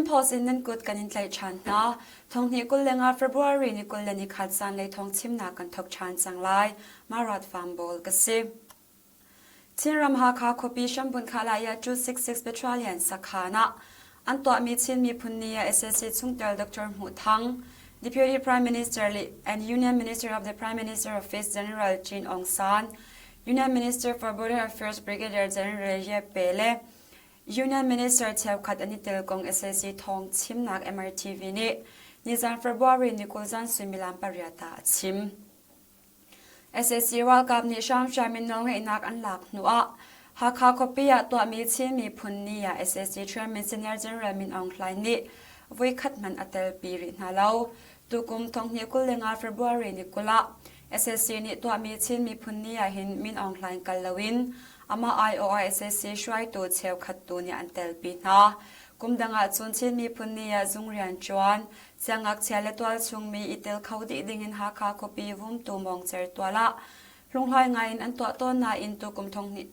Post in nan kut kan in tlaih ṭhan hna. Thonghnih 25 February ni 23 zanlei thawng chimnak kan thawk ṭhan cang lai. Marat Farm Bawl ka si. Chinram Hakha khuapi hrambunh Khalaya 266 Petralian sakhan ah an tuahmi Chin Miphun Ni ah sac chungtel Dr. Hmuh Thang, Deputy Prime Minister and Union Minister of the Prime Minister Office General Chin Aung San, Union Minister for Border Affairs Brigadier General Ye Pe le Union Minister cheukhat an i tel kong sac thawng chimnak MRTV nih nizan February ni 20 zan suimilam pariat ah a chim. Sac ralkap nih hramhram in nawlngeihnak an lak hnuah Hakha khuapi ah tuahmi Chin Miphun Ni ah sac Chairman Senior General Min Aung Hlaing nih voikhat hmanh a telpi rih hna lo. Tukum thonghnih 25 February ni 20 ah sac nih tuahmi Chin Miphun Ni ah hin Min Aung Hlaing kal loin amah aiawh ah sac hruaitu cheukhat tu nih an telpi hna. Kum dang ahcun Chin Miphun Ni ah zung rianṭuan, Siangngakchia le tualchung mi i tel kho dih dingin Hakha khuapi Vumtu Mawngcer tual ah hlunghlai ngaiin an tuah tawn nain tukum thonghnih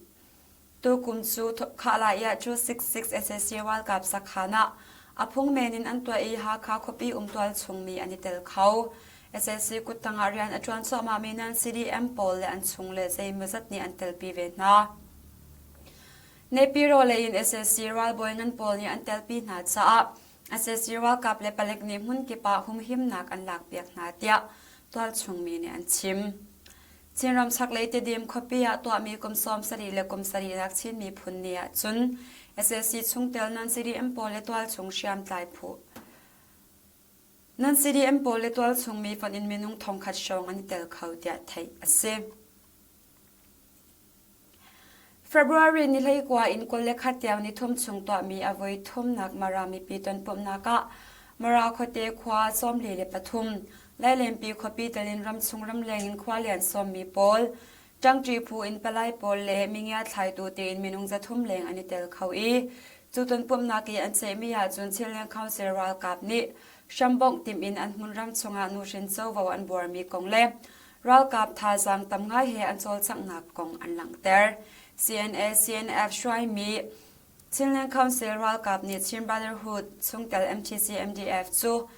tukum cu Khahlah 266 sac ralkap sakhan ah a phung men in an tuah i Hakha khuapi um tualchung mi an i tel kho. Sac kuttang ah rian a ṭuan cuahmahmi nan CDM pawl le an chung le zeimawzat nih an telpi ve hna. Nepiro lei in sac ralbawi ngan pawl nih an telpi hna caah Sac ralkap le palek nih hmunkip ah humhimnak an lakpiak hna tiah tualchung mi nih an chim. Chinram chaklei Tedim khuapi ah tuahmi kum 70 le kum sarihnak Chin miphun ni ah cun sac chungtel nan CDM pawl le tualchung hriamtlai phu nan CDM pawl le tualchung mi fonh in minung thongkhat hrawng an i tel kho tiah theih a si. February ni 19 in 21 tiang nithum chung tuahmi a voi thumnak Mara mipi tonpumhnak ah Mara khuate khua 43, Lailenpi khuapi telin ramchung ramleng in khualian sawmmi pawl, ṭangṭi phu in palai pawl le mingia thlaitu tiin minung 300 leng an i tel kho i cu tonpumhnak i an ceihmi ahcun Chinland Council ralkap nih hrambongh timh in an hmunram chungah nuhrin covo an buarmi kong le ralkap thazaang tam ngai he an cawlcanghnak kong an langhter. CNA CNF hruaimi Chinland Council ralkap nih Chin Brotherhood chungtel MTC MDF cu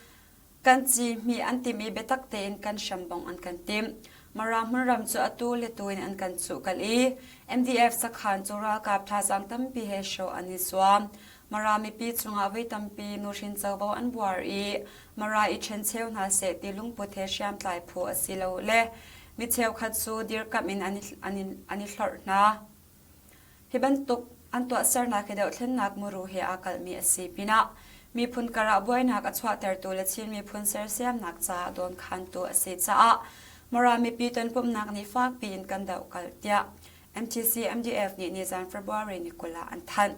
kan ci hmi an tim i biatak tein kan hrambong an kan timh. Mara hmunram cu atu le tu in an kan cuhkalh i MDF sakhan cu ralkap thazaang tampi he hrawh an i zuam. Mara mipi cungah voi tampi nuhrin covo an buar i Mara i ṭhencheu hna seh ti lungput he hriamtlai phu a si lo le mi cheukhat cu dirkamh in an i hlorh hna. Hi bantuk an tuahsernak hi dohthlennak muru he aa kalhmi a si pinah miphun karah buainak a chuahtertu le Chin miphun sersiamnak caah dawnkhantu a si caah Mara mipi tonpumhnak nih fakpi in kan dohkalh tiah MTC MDF nih nizan February ni 20 ah an thanh.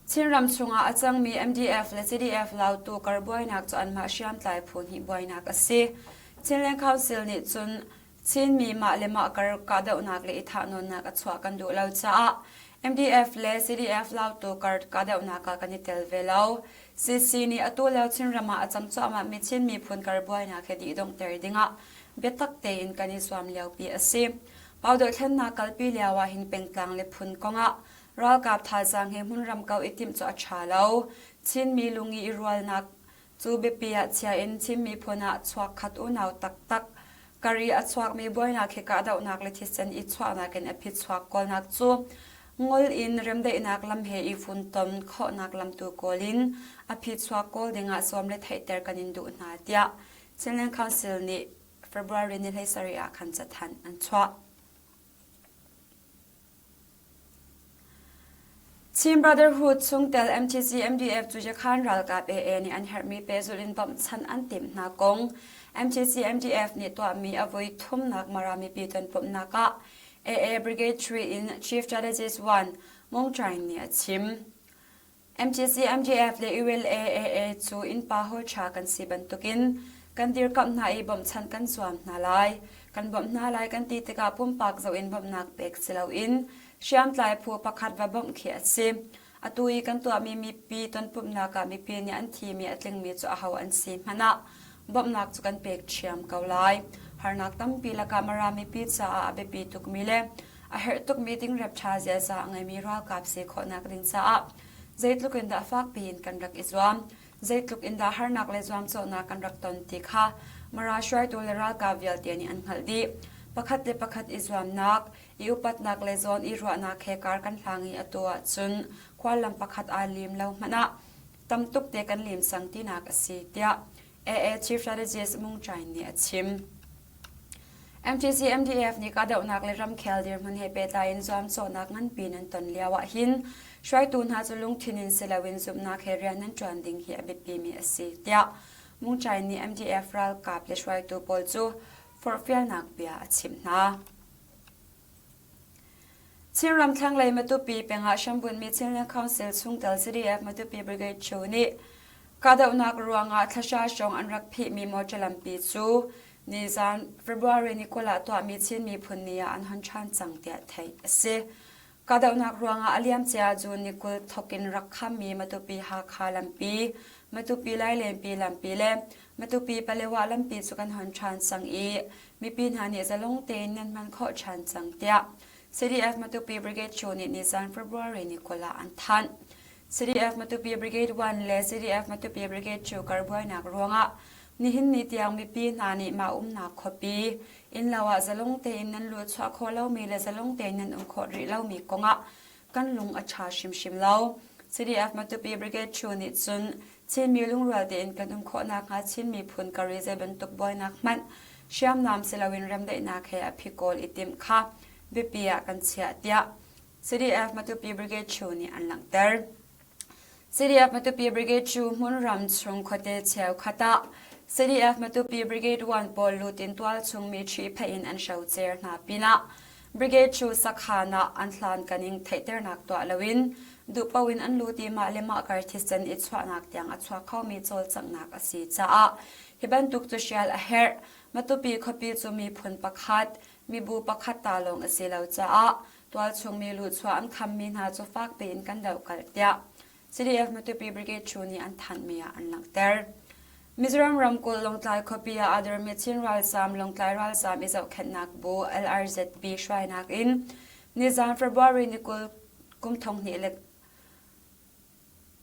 Chinram chungah a cangmi MDF le CDF Lautu kar buainak cu anmah hriamtlai phu hnih buainak a si. Chinland Council nih cun Chinmi mah le mah kar kahdohnak le i thahnawnnak a chuah kan duh lo caah MDF le CDF Lautu kar kahdohnak ah kan i tel ve lo. CC nih atu lio Chinram ah a cang cuahmahmi Chin miphun kar buainak hi dihdonghter dingah biatak tein kan i zuam liopi a si. Pau dohthlennak kalpi lio ah hin pengtlang le phun kongah Ralkap thazaang he hmunram kau i timh cu a ṭha lo. Chinmi lungi i rualnak cu biapi ah chia in Chin miphun ah chuakkhat unau taktak kar i a chuakmi buainak hi kahdohnak le thisen i chuahnak in a phichuak kawlnak cu ngol in remdaihnak lam he i funtom khawhnak lam tu kawl in a phichuak kawl dingah sawm le theihter kan in duh hna tiah Chinland Council nih February ni 17 ah khan cathanh an chuah. Chin Brotherhood chungtel MTC MDF cu Yakhan ralkap AA nih an herhmi pehzulh in bawmhchanh an timh hna kong MTC MDF nih tuahmi a voi thumnak Mara mipi tonpumhnak ah AA Brigade 3 in Chief Strategist 1 Mong Chaing nih a chim. MTC, MDF le ULAAA cu innpa hawi ṭha kan si bantukin kan dirkamh hna i bawmhchanh kan zuam hna lai. Kan bawmh hna lai kan ti tikah pumpak zoh in bawmhnak pek si loin hriamtlai phu pakhat va bawmh khi a si. Atu i kan tuahmi mipi tonpumhnak ah mipi nih an thimi a tlingmi cu aho an si hmanh ah bawmhnak cu kan pek ṭhiam ko lai. Harnak tampi lakah Mara mipi caah a biapi tukmi le a herh tukmi dingrep ṭha ziaza a ngeimi ralkap si khawhnak ding caah. Zeitluk in dah fakpi in kan rak i zuam, zeitluk in dah harnak le zuamcawhnak kan rak ton ti kha Mara hruaitu le ralkap vialte nih an hngalh dih. Pakhat le pakhat i zuamnak, i upatnak le zawn i ruahnak he kar kan hlang i atu ahcun khuallam pakhat aa lim lo hmanh ah tam tuk te kan lim cang tinak a si, tiah AA Chief Strategist Mung Chain nih a chim. MTC MDF nih kahdohnak le ramkhel dirhmun he pehtlai in zuamcawhnak nganpi nan ton lio ahhin hruaitu hna cu lungthin in si loin zumhnak he rian nan ṭuan ding hi a biapimi a si, tiah Mung Chain nih MDF ralkap le hruaitu pawl cu forhfialnak bia a chimh hna. Chinram thlanglei Matupi peng ah hrambunhmi Chinland Council chungtel CDF Matupi Brigade Chu nih kahdohnak ruangah thlahra hrawng an rak phihmi motor lampi cu nizan February ni 20 ah tuahmi Chin miphun ni ah an hon ṭhan cang tiah theih a si. Kahdohnak ruangah a liamcia June ni 20 thawk in rak khammi Matupi Hakha lampi, Matupi Lailenpi lampi le Matupi Palewa lampi cu kan hon ṭhan cang i mipi hna nih zalong tein nan hman khawh ṭhan cang tiah CDF Matupi Brigade Chu nih nizan February ni 20 ah an thanh. CDF Matupi Brigade 1 le CDF Matupi Brigade Chu kar buainak ruangah nihin ni tiang mipi hna nih mah umnak khuapi innlo ah zalong tein nan luhchuah khawh lomi le zalong tein nan um khawh rih lomi kongah kan lung a ṭha hrimhrim lo. CDF Matupi Brigade Chu nih cun Chinmi lungrual tein kan um khawh nakhnga Chin miphun kar i zei bantuk buainak hmanh hriamnam si loin remdaihnak he a phi kawl i timh kha biapi ah kan chiah tiah CDF Matupi Brigade Chu nih an langhter. CDF Matupi Brigade Chu hmunram chung khuate cheukhat ah CDF Matupi Brigade 1 pawl lut in tualchung mi ṭhihphaih in an hrocer hna pinah Brigade cu sakhan ah an hlankan in theihternak tuah loin duhpaoh in an lut i mah le mah kar thisen i chuahnak tiang a chuak khomi cawlcanghnak a si caah hi bantuk cu hrial a herh. Matupi khuapi cu miphun pakhat, mibu pakhat ta lawng a si lo caah tualchung mi luhchuah an khammi hna cu fak piin kan dohkalh tiah CDF Matupi Brigade Chu nih an thanhmi ah an langhter. Mizoram ramkulh Lawngtlai khuapi ah aa dermi Chin ralzaam Lawngtlai ralzaam i zohkhenhnak bu LRZB hruainak in nizan February ni 20 kum thong hnih le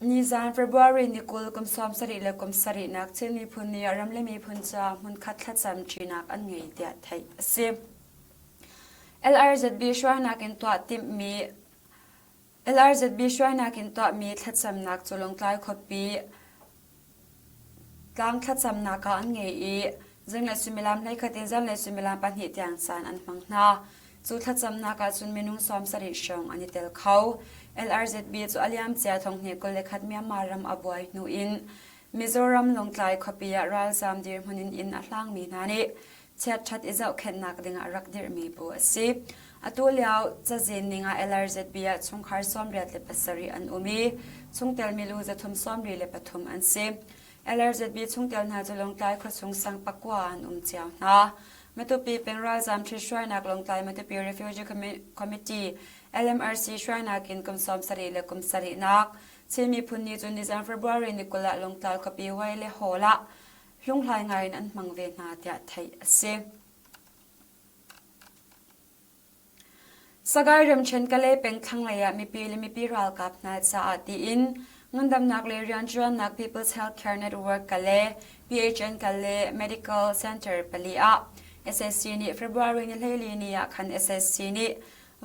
Nizan February ni 20 kum 70 le kum sarihnak Chin miphun nih ram le miphun ca hmunkhat thlacam ṭinak an ngei tiah theih a si. LRZB hruainak in tuah timhmi LRZB hruainak in tuahmi thlacamnak cu Lawngtlai khuapi tlang thlacamnak ah an ngei i zinglei suimilam 11 in zanlei suimilam pahnih tiang caan an hmang hna. Cu thlacamnak ah cun minung 70 hrawng an i tel kho. LRZB cu a liamcia thonghnih 21 Myanmar ram a buai hnu in Mizoram Lawngtlai khuapi ah ralzaam dirhmun in inn a hlangmi hna nih chiatṭhat i zohkhenhnak dingah rak dirhmi bu a si. Atu lio cazin ning ah LRZB ah chungkhar 87 an um i chungtel milu 373 an si. LRZB chungtel hna cu Lawngtlai khuachung sang pakua an um cio hna. Matupi peng ralzaam ṭhithruainak Lawngtlai Matupi Refugee Committee LMRC hruainak in kum 70 le kum sarihnak Chin miphun ni cu nizan February ni 20 ah Lawngtlai khuapi Wai le Hall ah hlunghlai ngaiin an hmang ve hna tiah theih a si. Sagaing ramṭhen Kalay peng thlanglei ah mipi le mipi ralkap hna caah tiin ngandamnak le rianṭuannak People's Healthcare Network Kalay, PHN Kalay Medical Center pali ah SSC nih February ni 14 ni ah khan SSC nih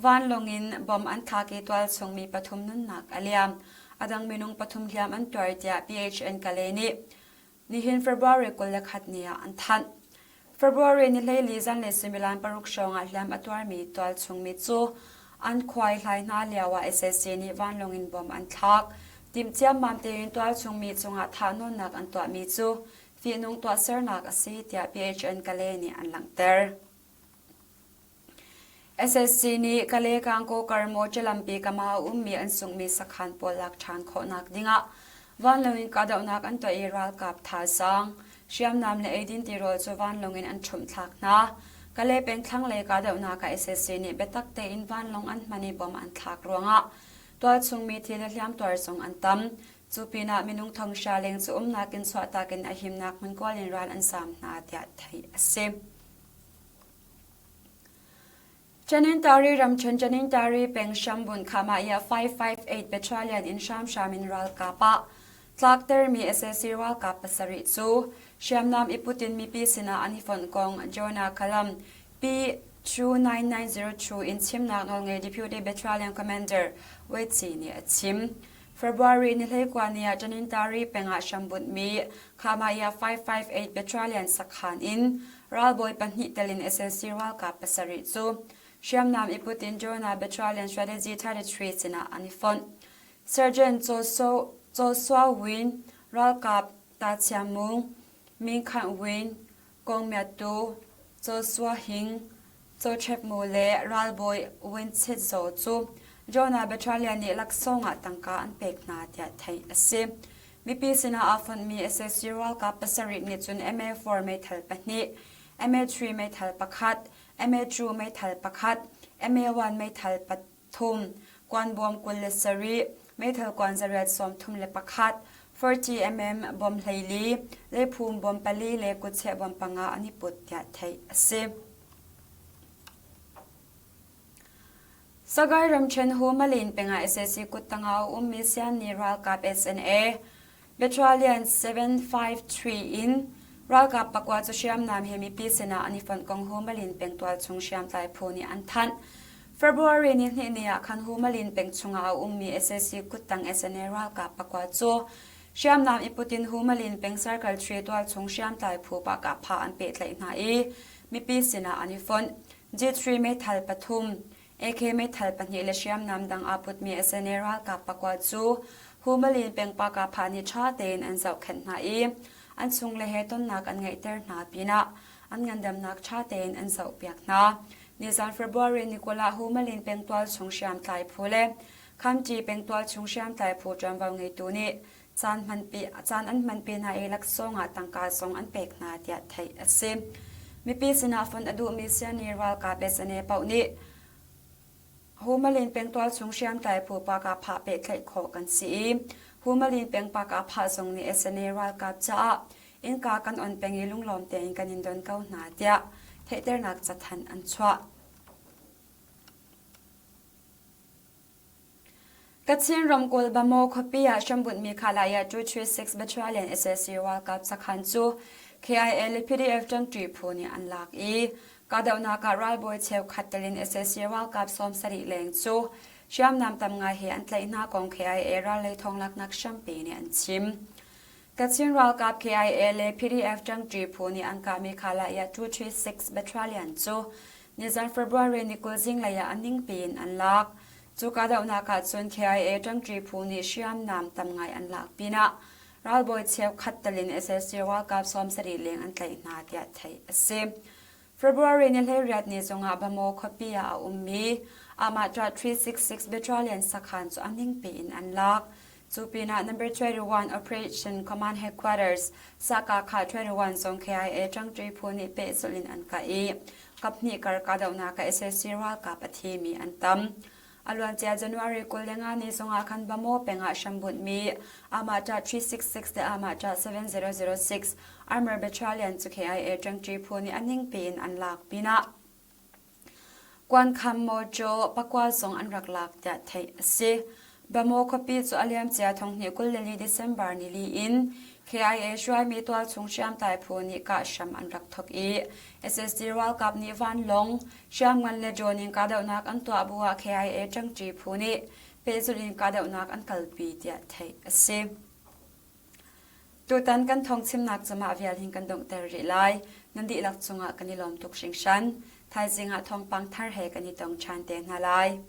vanlawng in bomb an thlak i tualchung mi pathum nunnak a liam. A dang minung pathum hliam an tuar tiah PHN Kalay nih Nihin February 21 ni ah an thanh. February ni 14 zanlei suimilam paruk hrawng ah hliam a tuarmi tualchung mi cu an khuai hlai hna lio ah sac nih vanlawng in bom an thlak. Timh ciammam tein tualchung mi cungah thahnawnnak an tuahmi cu fihnung tuahsernak a si tiah PHN Kalay nih an langhter. SSC nih Kale Kangkaw Karmaw lampi kam ah a ummi an sunghmi sakhan pawl lak ṭhan khawhnak dingah vanlawng in kahdohnak an tuah i ralkap thazaang, hriamnam le eidin tirawl cu vanlawng in an ṭhumh-thlak hna. Kale peng thlanglei kahdohnak ah SSC nih biatak tein vanlawng an hman i bom an thlak ruangah tualchung mi thi le hliamtuar zong an tam. Cu pinah minung thonghra leng cu umnak in chuahtak in a himnak hmun kawl in ral an zaam hna tiah theih a si. Chanintari ramṭhen Chanintari peng Shambun Khamaya 558 Battalion in hramhram in ralkap ah tlaktermi sac ralkap pasarih cu hriamnam i put in mipi sinah an i fonh kong Jonah Kalam P29902 in chimnak nawlngei Deputy Battalion Commander Weici nih a chim. February ni 19 ni ah Tanintari peng ah hrambunhmi Khamaya 558 Battalion sakhan in ralbawi pahnih tel in sac ralkap pasarih cu hriamnam i put in Jonah Battalion Strategy 33 sinah an i fonh. Sergeant Chaw Sua Win, ralkap Ta Chia Mung, Min Khanh Win, Kong Myat Tu, Chaw Sua Hing, Chaw Ṭhep Mu le ralbawi Win Chit Zaw cu Jonah Battalion nih laksawng ah tangka an pek hna tiah theih a si. Mipi sinah aa fonhmi sac ralkap pasarih nih cun MA4 meithal pahnih, MA3 meithal pakhat, MA2 meithal pakhat, MA1 meithal pathum, kuanbawm 27, meithal kuan zariat 31, 40 mm bom 14, leiphum bom pali le kutcheh bom panga an i put tiah theih a si. Sagaing ramṭhen Humalin peng ah sac kuttang ah a ummi Sianni ralkap SNA Battalion 753 in ralkap pakua cu hriamnam he mipi sinah an i fonh kong Humalin peng tualchung hriamtlai phu nih an thanh. February ni hnih ni ah khan Humalin peng chungah a ummi sac kuttang SNA ralkap pakua cu hriamnam i put in Humalin peng Circle 3 tualchung hriamtlai phu pahkahpha an pehtlaih hna i mipi sinah an i fonh. G3 meithal pathum, AK meithal pahnih le hriamnam dang aa putmi SNA ralkap pakua cu Humalin peng Pakapha nih ṭha tein an zohkhenh hna i an chungle he tonnak an ngeihter hna pinah an ngandamnak ṭha tein an zohpiak hna. Nizan February ni 20 ah Humalin peng tualchung hriamtlai phu le Khamṭi peng tualchung hriamtlai phu ṭuanvo ngeitu nih caan hmanpi caan an hmanpi hna i laksawng ah tangka zong an pek hna tiah theih a si. Mipi sinah fon a duhmi siani ralkap SNA paoh nih Humalin peng tualchung hriamtlai phu Pakapha pehtlaih khawh kan si i Humalin peng Pakapha zong nih SNA ralkap caah innka kan on peng i lunglawm tein kan in don ko hna tiah theihternak cathanh an chuah. Kachin ramkulh Bamaw khuapi ah hrambunhmi Khalaya 236 Battalion sac ralkap sakhan cu KIA le PDF ṭangṭi phu nih an lak i kahdohnak ah ralbawi cheukhat tel in sac ralkap 70 leng cu hriamnam tam ngai he an tlaih hna kong KIA rallei thawnglaknak hrampi nih an chim. Kachin ralkap KIA le PDF ṭangṭi phu nih an kahmi Khalaya 236 Battalion cu nizan February ni 20 zinglei ah a ningpi in an lak. Cu kahdohnak ah cun KIA ṭangṭi phu nih hriamnam tam ngai an lak pinah ralbawi cheukhat tal in sac ralkap 70 leng an tlaih hna tiah theih a si. February ni 18 ni zongah Bamaw khuapi ah a ummi Amah 366 Battalion sakhan cu a ningpi in an lak. Cu pinah Number 21 Operation Command Headquarters Sakakha 21 zong KIA ṭangṭi phu nih pehzulh in an kah i kaphnih kar kahdohnak ah sac ralkap a thimi an tam. A luancia January 25 ni zongah khan Bamaw peng ah hrambunhmi Amah 366 le Amah 7006 Armor Battalion cu KIA ṭangṭi phu nih a ningpi in an lak pinah Kuankham mawṭaw pakua zong an rak lak tiah theih a si. Bamaw khuapi cu a liamcia thonghnih 24 December nili in KIA hruaimi tualchung hriamtlai phu nih kah hram an rak thawk i SSD ralkap nih vanlawng, hriamngan le drone in kahdohnak an tuah bu ah KIA ṭangṭi phu nih pehzulh in kahdohnak an kalpi tiah theih a si. Tutan kan thawngchimnak cu mah vial hin kan donghter rih lai. Nan dihlak cungah kan i lawm tuk hringhran. Thaizing ah thawngpang thar he kan i tong ṭhan te hna lai.